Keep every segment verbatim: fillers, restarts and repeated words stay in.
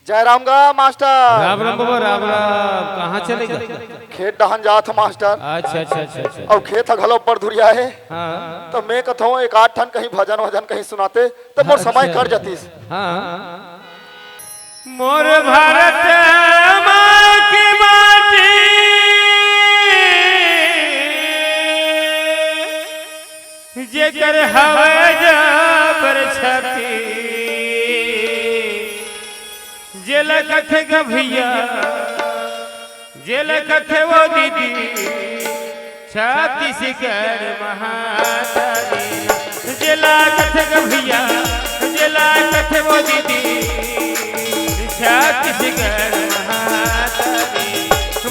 जय राम गा मास्टर। राम राम बाबा, राम राम। कहाँ चले गा? खेत डहन जात हँव मास्टर। अच्छा, अच्छा, अच्छा, अच्छा। अउ खेत ह घलो अब्बड़ दुरिहा हे। हाँ। त मैं कथँव एक आध ठन कहीं भजन वजन कहीं सुनाते त मोर समय अच्छा। कट जातिस। हाँ। मोर भारत माँ के माटी, जेकर हवय जबर छाती, जेला कथे ग भैया, जेला कथे वो दीदी, छत्तीसगढ़ महातारी। जेला कथे ग भैया, जेला कथे वो दीदी, छत्तीसगढ़ महातारी।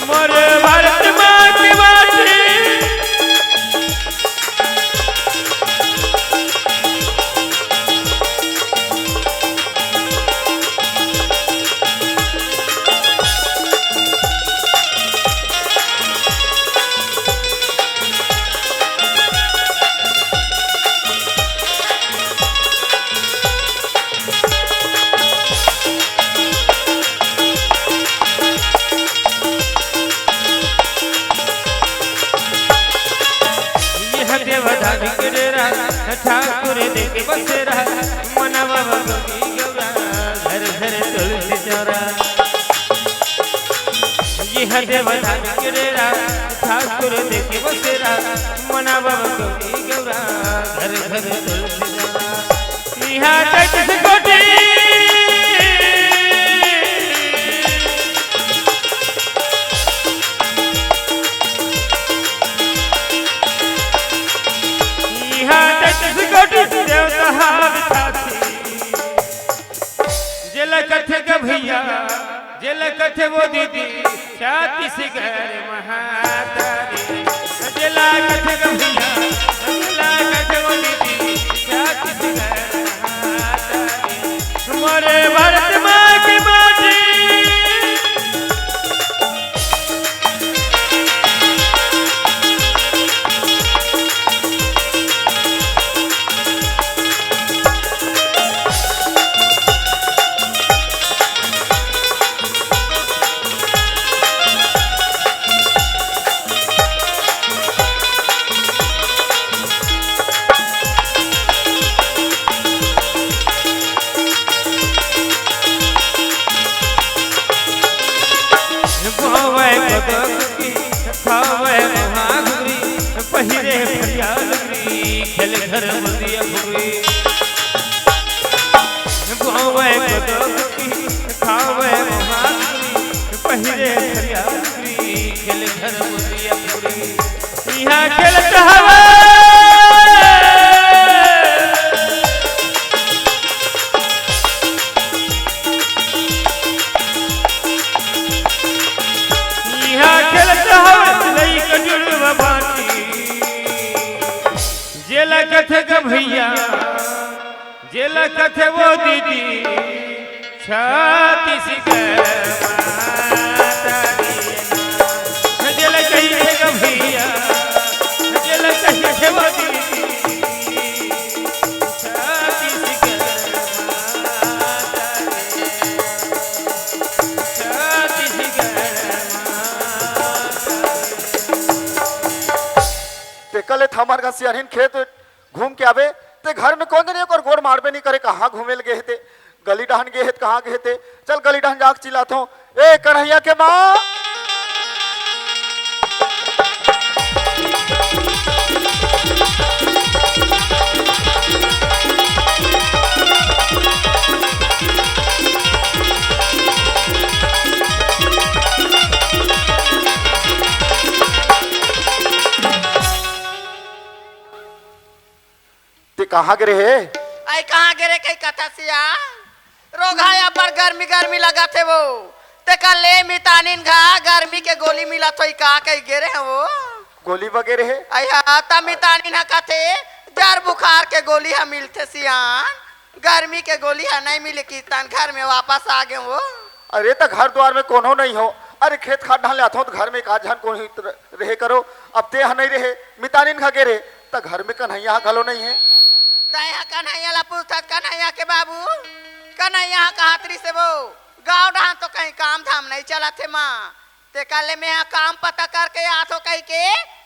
मोर भारत माँ के माटी। ये ह देवधानी के डेरा, ठाकुर देख बसेरा, मना बाबा गौरी गौरा, घर घर तुलसी चौरा। ये ह देवधानी के डेरा, ठाकुर देख बसेरा, मना बाबा गौरी गौरा, घर घर तुलसी चौरा। इहाँ तैंतीस कोटी। इहाँ तैंतीस कोटी देवता हार खाथे। जेला कथे ग भैया, जेला कथे वो दीदी, छत्तीसगढ़ महातारी। जेला कथे ग भैया, जेला कथे वो दीदी, छत्तीसगढ़ महातारी। मोरे भारत माँ के माटी। बोवय कोदो कुकी, खावय महागुरी, पहिरे फरिया लुगरी, खेल घर मुंदिया फुगरी। बोवय कोदो कुकी, खावय महागुरी, पहिरे फरिया लुगरी, खेल घर मुंदिया फुगरी। इहाँ खेलत हवय। इहाँ खेलत हवय लइका जुड़वा बाटी। जेला कथे ग भैया, जेला कथे वो दीदी, छत्तीसगढ़ माता रे ना। जेला कहिथे ग भैया, जेला कहिथे वो दीदी, छत्तीसगढ़ माता रे, छत्तीसगढ़ माता रे। तेकर ले त हमर घसियारहिन खेत घूम के आबे, ते घर में कोन जनी ओकर गोड़ मारबे नइ करे, कहाँ घूमे ल गे हे ते, गली डहन गे हे त कहाँ गे हे ते, चल गली डहन जाके चिल्लाथों, "ए कन्हैया के माँ।" ते कहाँ गे रहे? अई कहाँ गे रहे कई कथा सिया? रोगहा अब्बड़ गर्मी गर्मी लगत हे वो। तेकर ले मितानिन घा गर्मी के गोली मिलत होई का कही गे रहे वो। गोली बगे रहे? अई हा, त मितानिन ह कथे जर बुखार के गोली ह मिलथे सियान, गर्मी के गोली ह नइ मिले किस तन घर में वापस आ गे वो। अरे त घर द्वार में कोनो नइ हो, अरे खेत खार डहन ले आथों त घर में एक आध झन कोनो ही त रहे करो, अब ते ह नइ रहे, मितानिन घा गे रहे, त घर में कन्हैया ह घलो नइ हे। तैं ह कन्हैया ला पूछथस, कन्हैया के बाबू, कन्हैया ह कहाँ तरी से वो? गाँव डहान तो कहीं काम धाम नहीं चलत हे माँ, तेकर ले मेहा काम पता करके आथो कहिके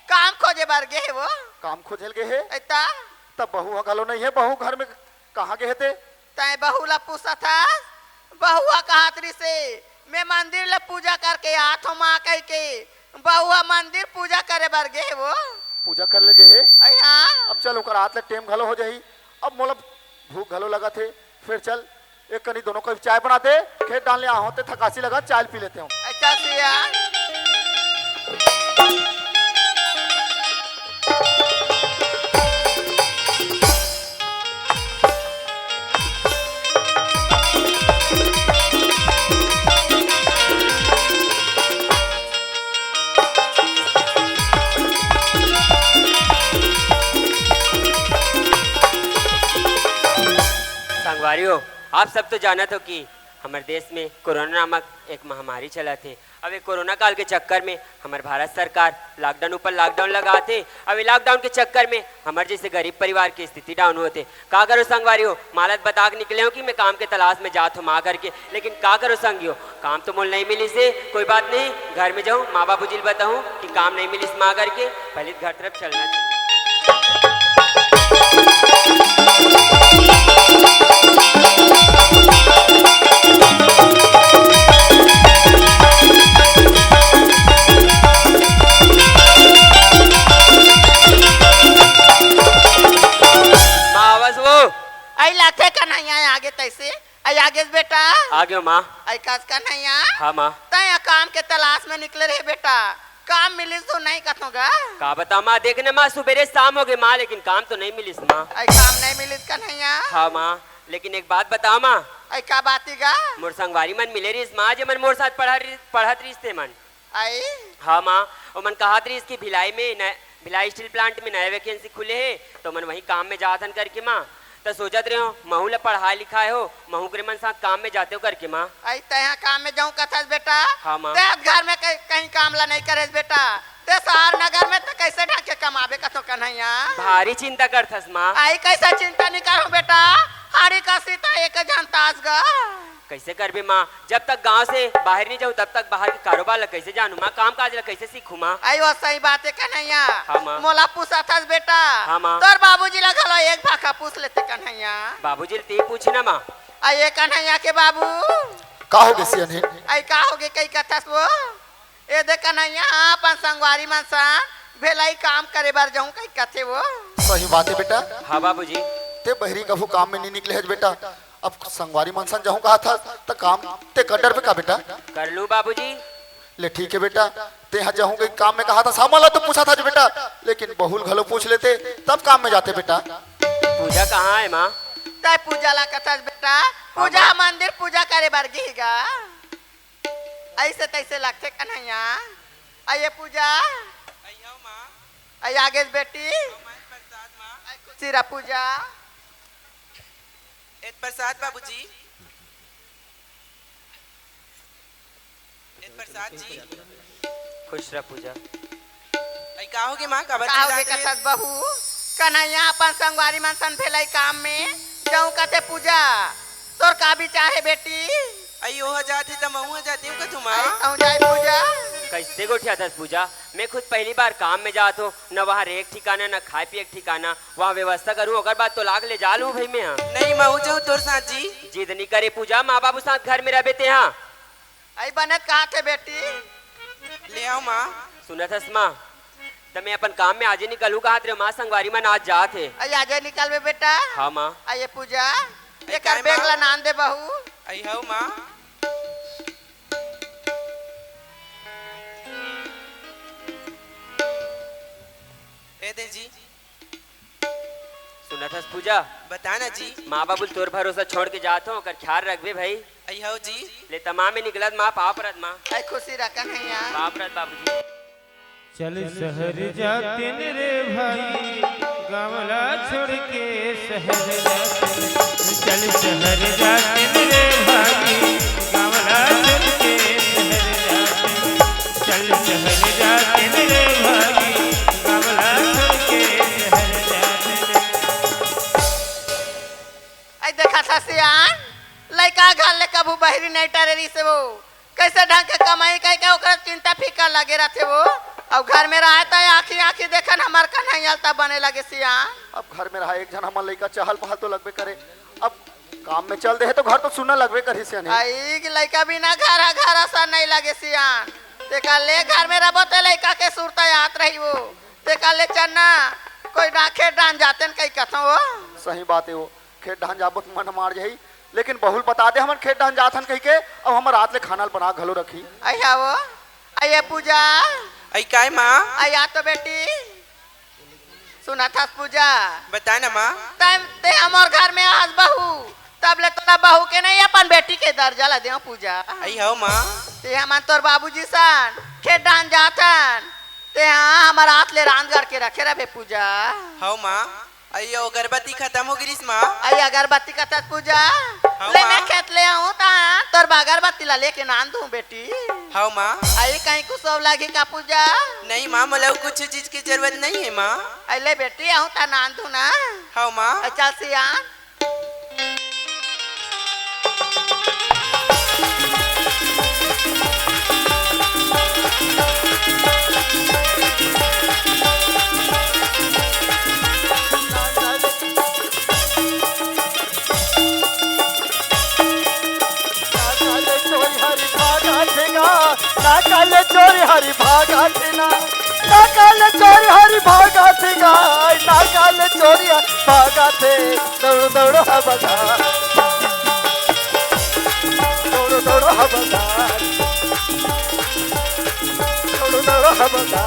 काम खोजे बर गे हे वो। काम खोजे ल गे हे? अइता। तब बहू ह घलो नहीं हे, बहू घर में कहाँ गे हे ते? तैं बहू ला पूछत हस? बहू ह कहत रिसे, "मैं मंदिर ला पूजा करके आथो माँ," कहिके। बहू ह मंदिर पूजा करे बर गे हे वो। पूजा करे ल गे हे? अई हाँ। अब चल, ओकर आत ले टेम घलो हो जाही। अब मोला भूख घलो लगत हे, फिर चल, एक कनी दोनों को चाय बना दे, खेत डालने आहो ते थकासी लगा, चाय पी लेते हो। अच्छा सिया। संगवारी हो, आप सब तो जानत हो कि हमर देश में कोरोना नामक एक महामारी चलत हे। अब ये कोरोना काल के चक्कर में हमर भारत सरकार lockdown ऊपर lockdown लगात हे। अब ये lockdown के चक्कर में हमर जैसे गरीब परिवार के स्थिति down होत हे। का करो संगवारी हो, मालत बता के निकले हो कि मैं काम के तलाश में जात हो माँ करके, लेकिन का करो संगी हो, काम तो मोल नहीं मिलिस हे। कोई बात नहीं, घर में जाऊँ, माँ बाबूजी ल बताऊँ कि काम नहीं मिलिस माँ करके। पहले घर तरफ चलना चाहिए। माँ, आवाज वो। आई लाथे कन्हैया आगे तैसे। आई आगेस बेटा। आ गयो माँ। आई कस कन्हैया। हाँ माँ। तैं काम के तलाश में निकले रहे बेटा, काम मिलिस तो नहीं कथों गा? का बता माँ, देख ना माँ, सुबेरे शाम हो गए माँ, लेकिन काम तो नहीं मिलिस माँ। आई काम नहीं मिलिस कन्हैया। हाँ माँ, लेकिन एक बात बता माँ। आई का बात ही गा? मोर संगवारी मन मिले रहिस माँ, जे मन मोर साथ पढ़ा रहि-, पढ़त रहिस ते मन। आई? हाँ माँ, ओमन कहत रहिस कि भिलाई में न-, भिलाई steel plant में नया vacancy खुले हे, तो मन वहीं काम में जात हन करके माँ। त सोचत रहे हो, महू ला पढ़ाए लिखाए हो, महू करे मन साथ काम में जाते हो करके माँ। आई तैं हा काम में जाऊं कथस बेटा? हाँ माँ। तैं हा घर में कहीं, कहीं काम ला नहीं करेस बेटा, तैं शहर नगर में त कैसे ढंग के कमाबे कथो कन्हैया? भारी चिंता करथस माँ। आई कैसे चिंता नहीं करूं बेटा, हाड़ी का सीता एक झन तास गा। कैसे करबे माँ? जब तक गांव से बाहर नहीं जाऊँ, तब तक बाहर के कारोबार ला कैसे जानू माँ? काम काज ला कैसे सीखू माँ? आई वो सही बात है कन्हैया। हाँ माँ। मोला पूछत हस बेटा। हाँ माँ। तोर बाबूजी ला घलो एक भाखा पूछ लेते कन्हैया। बाबूजी ला तेही पूछ ना माँ। आई ये कन्हैया के बाबू। का हो गे सियन हे? आई का हो गे कई कथस वो? ए दे कन्हैया, हाँ, अपन संगवारी मन सन भेलाई काम करे बर जाऊं कही कथे वो। सही बात है बेटा। हाँ बाबूजी। ते बहरी कभू काम में नहीं निकले हस बेटा, अब संगवारी मन सन जाऊं कहा था, त काम ते कर डरबे का बेटा? कर लूं बाबूजी। ले ठीक है बेटा, ते हा जाऊं कही काम में कहा था, सामान ला तो पूछा था जो बेटा, लेकिन बहू ल घलो पूछ लेते तब काम में जाते बेटा। पूजा कहाँ है माँ? तै पूजा ला कथस बेटा, हाँ, पूजा माँ। मंदिर पूजा करे बर गिही गा। ऐसे तैसे लगथे कन्हैया। आ ये पूजा। आई हव माँ। आई आगेस बेटी। हव माँ, प्रसाद माँ। आई खुशी रह पूजा। ए प्रसाद बाबूजी। ए प्रसाद जी। खुश रह पूजा। आई का होगे माँ, काबर का होगे चिल्लात हे? कथस बहू? कन्हैया अपन संगवारी मन सन भेलाई काम में जाऊं कथे पूजा। तोर का विचार हे बेटी? आई ओह जात हे त महू ह जात हूँ कथू माँ। आई तहूँ जाए पूजा। कैसे गोठियाथस पूजा? मैं खुद पहली बार काम में जात हूँ, न वहाँ रहे के ठिकाना, न खाए पिए के ठिकाना। वहाँ व्यवस्था करूँ, ओकर बाद तो लाग ले जा लूँ भाई मैं हा। नहीं, महू जाऊँ तोर साथ जी। जिद नहीं करे पूजा, माँ बाबू साथ घर में रहबे ते हा। आई बनत कहा थे बेटी? ले आओ माँ। सुनत हस माँ, त मैं अपन काम में आजे निकलूँ कहा थे माँ, संगवारी मन आज जात हे। आई आजे निकलबे बेटा। हाँ माँ। आई ये पूजा, आई एकर काय बैग माँ? ला नान दे बहू। आई हव माँ। ए दे जी। सुनत हस पूजा? बता ना जी। माँ बाबू तोर भरोसा छोड़ के जात हो, ओकर ख्याल रखबे भाई। आई हव जी। ले तमाम में निकलत माँ, पाँव परत माँ। आई खुशी रह कन्हैया। पाँव परत बाबूजी। चल शहर जातेन रे भाई, गाँव ला छोड़ के शहर जातेन। चल शहर जातेन रे भाई, गाँव ला छोड़ के शहर जातेन। चल शहर जातेन रे भाई, गाँव ला छोड़ के शहर जातेन। आई देखा था सियान, लइका घर ले कभू बहिरी नइ टरे रिहिसे वो। कइसे ढंग के कमाई कहिके ओकरा चिंता फिकर लगे रहिथे वो। अउ घर में रहय त आँखी आँखी देखन हमर कन्हैया ल त बने लगे सियान। अब घर में रहा एक झन हमर लइका चहल पहल तो लगबे करे। अब काम में चल दे हे तो घर तो सुन्ना लगबे करही सियान। अई लइका बिना घर ह घर असन नइ लगे सियान। तेकर ले घर में रहबो ते लइका के सुरता याद रही वो। तेकर ले चन्ना कोई ना खेत डाहन जातेन कही कथों वो। सही बात हे वो। खेत डाहन जाबो त मन मार जाही। लेकिन बहू ल बता दे हमन खेत डाहन जात हन कहिके, अउ हमर रात ले खाना ल बना घलो रखही। अइहा वो, अइया पूजा। अई काय माँ? अइया तो बेटी, सुनत हस पूजा? बता ना माँ। तब ते हमर घर में आहस बहू, तब ले तोला बहू के नहीं अपन बेटी के दर्जा ला देव पूजा। अई हव माँ। ते हमन तोर बाबूजी सन खेत डाहन जात हन, ते हाँ हमर हाथ ले रांध गढ़ के रखे रहे पूजा। हव माँ। अइयो, अगरबत्ती खतम हो गिरिस माँ। अई अगरबत्ती कथस पूजा। हाँ, ले माँ। मैं खेत ले आहूँ त तोर बर अगरबत्ती ला लेके नांद दूँ बेटी। हव माँ। अई कहीं कुछ सब लागी का पूजा? नहीं माँ, मोला कुछ चीज की जरूरत नहीं हे माँ। अई ले बेटी, आहूँ त नांद दूँ ना। हव माँ। अई चल सियान। ना काले चोरी हरी भागा थे गा, ना काले चोरी हरी भागा थे ना, ना काले चोरी हरी भागा थे गा, ना काले चोरी हरी भागा थे। दौड़ दौड़ हबगा, दौड़ दौड़ हबगा, दौड़ दौड़ हबगा।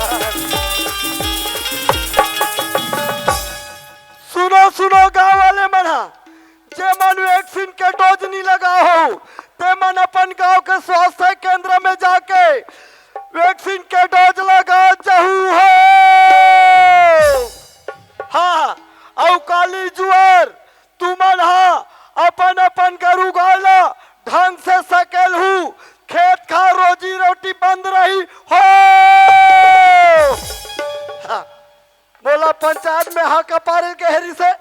सुनो सुनो गांव वाले मन हा, जे मन वैक्सीन के डोज नी लगा हो, ते मन अपन गांव के स्वास्थ्य केंद्र में जाके वैक्सीन के डोज लगा जहू हो। हाँ, अउ काली जुआर तुमन हा अपन अपन गरु गाय ला ढंग से सकेलहू, खेत खार रोजी रोटी बंद रही हो। हाँ। मोला पंचायत में हाका पारे के हे रिहिसे,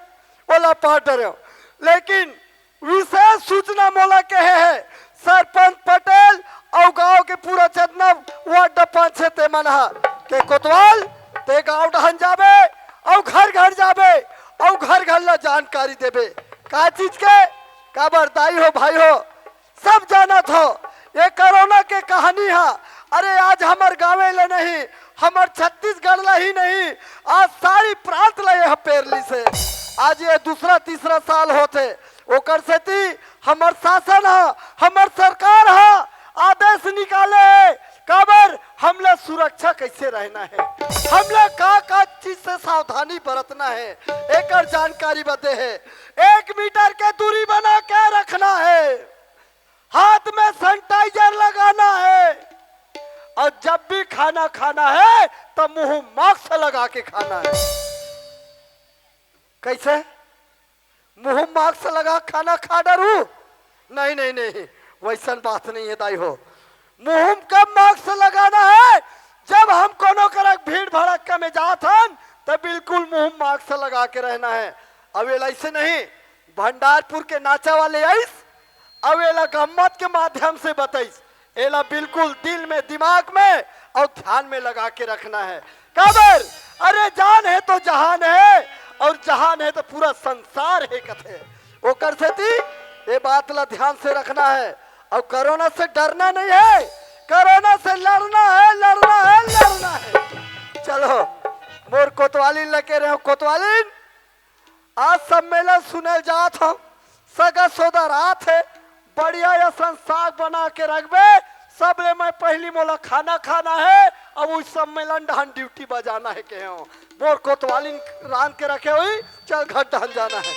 ओला पार डरेंव। लेकिन विशेष सूचना मोला कहे हे सरपंच पटेल अउ गांव के पूरा चंदना वार्ड पाँच छे ते मन हा के कोतवाल ते गांव डहन जाबे अउ घर घर जाबे अउ घर घर ला जानकारी देबे। का चीज के? काबर दाई हो, भाई हो, सब जानत हो, ये कोरोना के कहानी हा। अरे, आज हमर गाँवे ले नहीं, हमर छत्तीसगढ़ ला ही नहीं, आज सारी प्रांत ला ये पेरलिस हे। आज ये दूसरा, तीसरा साल होत हे, ओकर सेती हमर शासन हा, हमर सरकार हा आदेश निकाले हे, काबर हमला सुरक्षा कैसे रहना हे, हमला का का चीज से सावधानी बरतना हे, एकर जानकारी बदे हे। एक मीटर के दूरी बना के रखना हे, हाथ में सैनिटाइजर लगाना है और जब भी खाना खाना है तो मुंह मास्क लगा के खाना है। कैसे? मुंह मास्क लगा खाना खा डरू? नहीं, नहीं, नहीं, वैसन बात नहीं है दाई हो। मुंह का मास्क लगाना है। जब हम कोनो करक भीड़ भड़क्का में जात हन तो बिल्कुल मुंह मास्क लगा के रहना है। अब ये ऐसे नहीं, भंडारपुर के नाचा वाले आइस, अब एला गम्मत के माध्यम से बताइस। एला बिल्कुल दिल में, दिमाग में और ध्यान में लगा के रखना है। काबर? अरे, जान है तो जहान है और जहान है तो पूरा संसार है कथे। ओकर सेती ये बात ला ध्यान से रखना है और कोरोना से डरना नहीं है, कोरोना से लड़ना है, लड़ना है, लड़ना है। चलो, मोर कोतवालिन लगे रहे हो, कोतवालिन। आज सम्मेलन सुने जात हव, सगा सोदर आत हे, बढ़िया असन साग बना के रखबे। सबले मैं पहली मोला खाना खाना हे, अब उस सम्मेलन डहन ड्यूटी बजाना हे कहे हव। मोर कोतवालिन रांध के रखे होही, चल घर डहन जाना हे।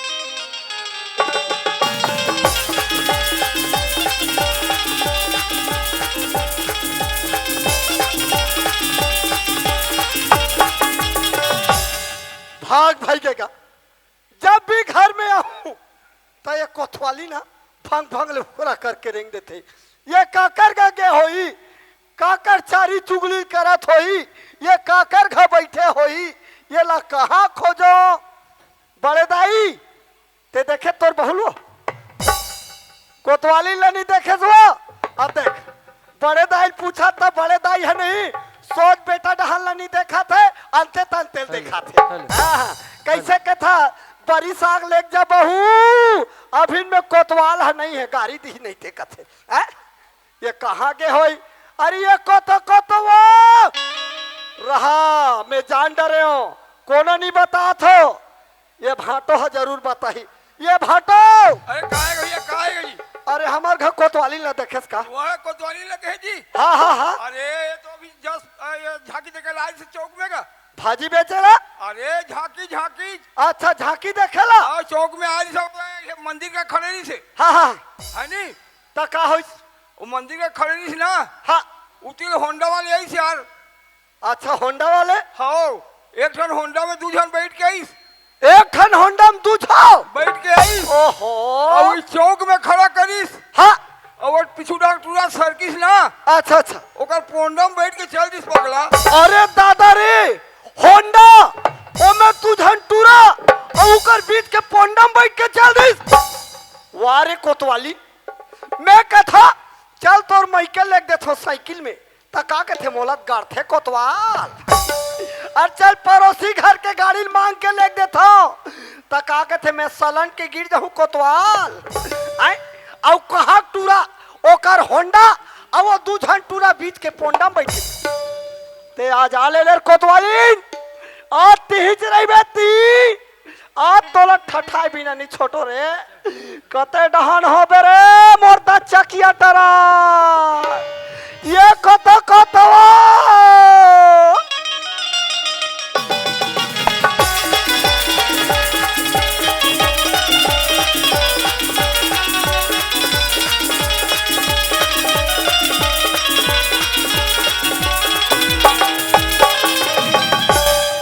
भाग भाई के का जब भी घर में आहूं, त ये कोतवालिन भंग भंग ले हुकरा करके रेंग देथे। ये काकर घर गे होही, काकर चारी चुगली करत होही, ये काकर घर बैठे होही, ये ला कहां खोजों? बड़े दाई, ते देखे तोर बहू ल? कोतवाली ल नहीं देखे जुआ। अब देख, बड़े दाई ल पूछा त बड़े दाई ह नहीं, सोच बेटा डहन ल नहीं देखत हे, अंते तंते ल देखत हे। हाँ, हाँ। कैसे कथा, बरी साग लेके जा बहू, अभिन में कोतवाल ह नहीं हे, गारी दिही नहीं देखत हे। हैं? ये कहाँ के होई? अरे ये कोतो कोतवा रहा, मैं जान डरे हूँ, कोनो नहीं बतात हो। ये भाटो ह जरूर बताही। ये भाटो! अरे काय गई, काय गई? अरे हमार घर कोतवाली ल देखेस का? वह कोतवाली लगे है जी। हाँ, हाँ, हाँ। अरे ये तो अभी जस्ट, अ, ये झांकी देखे लाए से चौक में का। भाजी बेचे ला? अरे झांकी, झांकी। अच्छा, झांकी देखे ला? हाँ, चौक में आज सब ये मंदिर का खड़े नहीं से। हाँ, हाँ। है नहीं? त का होइस? वो मंदिर का खड़े नहीं से ना। हाँ। उतिल होंडा वाले आई से यार। अच्छा, होंडा वाले? हाँ, एक ठन होंडा में दू झन बैठ के आइस। एक ठन होंडा में दू झन? बैठ के आइस। ओहो। और इस चौक में खड़ा करिस। हाँ। और वो पिछू डाक टूरा सरकिस ना। अच्छा, अच्छा। ओकर पोंडा में बैठ के चल दिस पगला। अरे दादा रे, होंडा, ओमे दू झन टूरा, और ओकर बीच के पोंडा में बैठ के चल दिस। वाह रे कोतवाली, मैं कथा, चल तोर मइके लेग देथो साइकिल में। त का कथे, मोला गाड़थे कोतवाल। अरे चल पड़ोसी घर के गाड़ी ल मांग के लेग देथो। त का कथे, मैं सलन के गिर जाहूं कोतवाल। आय, अउ कहा टूरा, ओकर होंडा, अउ वो दू झन टूरा बीच के पोंडा में बैठे। ते आज आ ले ले कोतवालिन, आज तिहिच रहिबे ती। आज तोला ठठाए बिना नी छोटो रे। कते डहान होबे रे, मोर दा चकिया टरा। ये कत कतवा।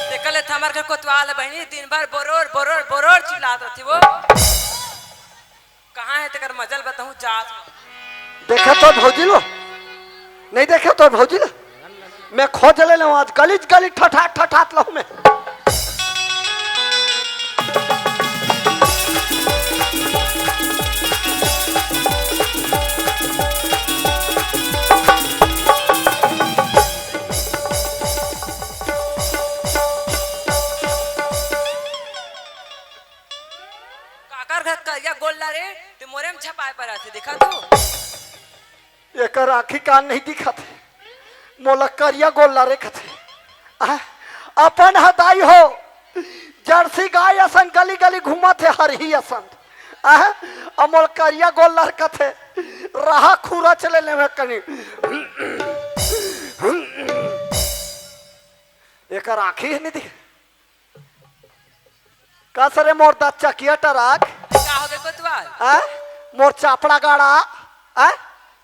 तेकर ले त हमर घर कोतवाल हे बहिनी, दिन भर बोरोर, बोरोर, बोरोर चिल्लात रहिथे वो। कहाँ हे तेकर मजा ल बताहूँ, जात हूँ। देखे तोर भौजी ल? नहीं देखे तोर भौजी ल? मैं खोज ले लूँ आज, गलीच गलीच ठठात ठठात लहूँ मैं। काकर घर करिया गोल्ला रे, ते मोरे में झपाए पर आथे, देखा तू? एकर आँखी कान नहीं दिखत हे, मोला करिया गोल्ला रे कथे। आ, अपन ह दाई हो, जर्सी गाय असन गली गली घूमत हे, हरही असन। आ, अउ मोला करिया गोल्ला रे कथे, रहा खुरच ले लेवे कनी। एकर आँखी हे नहीं दिखे। का सरे मोर दा चकिया टराक? का हो गे कोतवाल? आ? मोर चापड़ा गाड़ा? आ?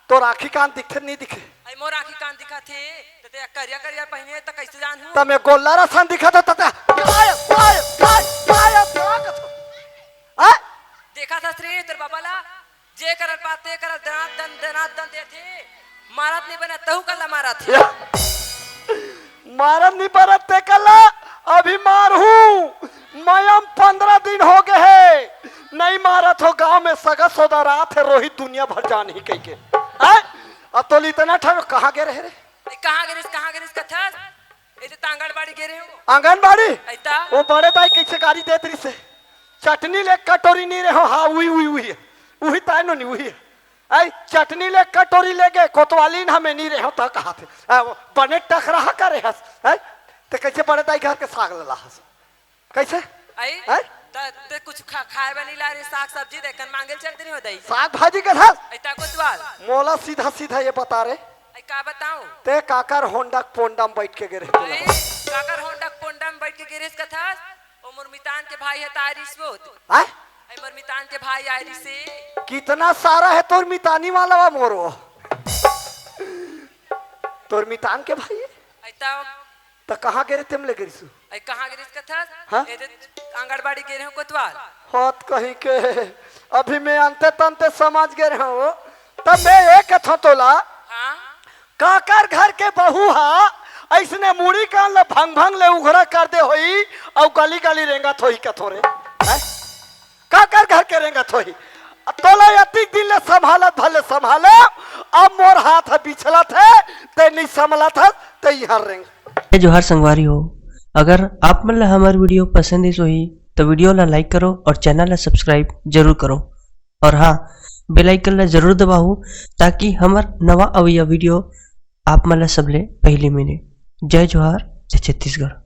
तोर आँखी कान दिखथे नहीं दिखे? अरे मोर आँखी कान दिखत हे, त ते करिया करिया पहिने त कइसे जानहूँ? त मैं गोल्ला रसन दिखत हो त ते, आय, आय, आय, आय, आय, आ? देखा था श्री तोर बाबा ला, जे करल पाते करल दनात दन, दनात दन देथे। मारत नहीं बना, तहू कल्ला मारत हे। या। मारत नहीं बना ते कल्ला, अभी मारहूँ। मयम पंद्रह दिन हो गे हे। नहीं मारत हो, गाँव में सगा सोदा रात हे, रोहित दुनिया भर जानही कहिके। हैं? अब तोला इतना ठन कहाँ गे रहे रे? ए, कहाँ गे रिस, कहाँ गे रिस कथस? ए, ते आंगनबाड़ी गे रहे हो? आंगनबाड़ी? अइता? वो बड़े दाई कइसे गारी देत रिस हे। चटनी ले कटोरी नहीं रहे हो, हाँ, उही, उही, उही। उही ताय नो नहीं, उही। आई, चटनी ले कटोरी ले गे, कोतवालिन हमें नहीं रहे हो, त कहा थे। आ, वो बने टकराहा करे हस, हैं? ते कइसे बड़े दाई घर के साग ल लाहस? कइसे? आई? हैं? त, ते कुछ खा-, खाए बर नहीं ला रहे, साग सब्जी देखन मांगे ल चल दे रहे हो दाई। साग भाजी के हस? अइता कोतवाल। मोला सीधा सीधा ये बता रे। आई, का बताऊं? ते काकर होंडा के पोंडा में बैठ के गे रहे आई, तेला? काकर होंडा के पोंडा में बैठ के गे रहे कथस? ओ मोर मितान के भाई हे त आय रिस वो। हैं? आई, मोर मितान के भाई आय रिस हे। कितना सारा हे तोर मितानी वाला वा मोरो। तोर मितान के भाई हे? अइता। त कहाँ गे रहे तेम ले गे रिसू? आई, कहाँ गे रिस कथस? हाँ? ए, ते आंगनबाड़ी गे रहे हो कोतवाल। होत कहीं के, अभी मैं अंते तंते समझ गे रहे हो। तब मैं ये कथो तोला, हाँ? काकर घर के बहू हा, अइसने मुड़ी कान ल भंग भंग ले उघरा कर दे होई, अउ गली गली रेंगत होई कथो रे। हैं? काकर घर के रेंगत होई? तोला अतिक दिन ले संभालत भले संभाले, अब मोर हाथ ह बिछलत हे, ते नहीं संभलत हस, ते इहाँ रेंग। जय जोहार संगवारी हो, अगर आप मन ला हमर वीडियो पसंद आइस होही, तो वीडियो ला लाइक करो और चैनल ला सब्सक्राइब जरूर करो। और हाँ, बेल आइकन ला जरूर दबाहू, ताकि हमर नवा अवइया वीडियो आप मन ला सबले पहली मिले। जय जोहार, जय छत्तीसगढ़।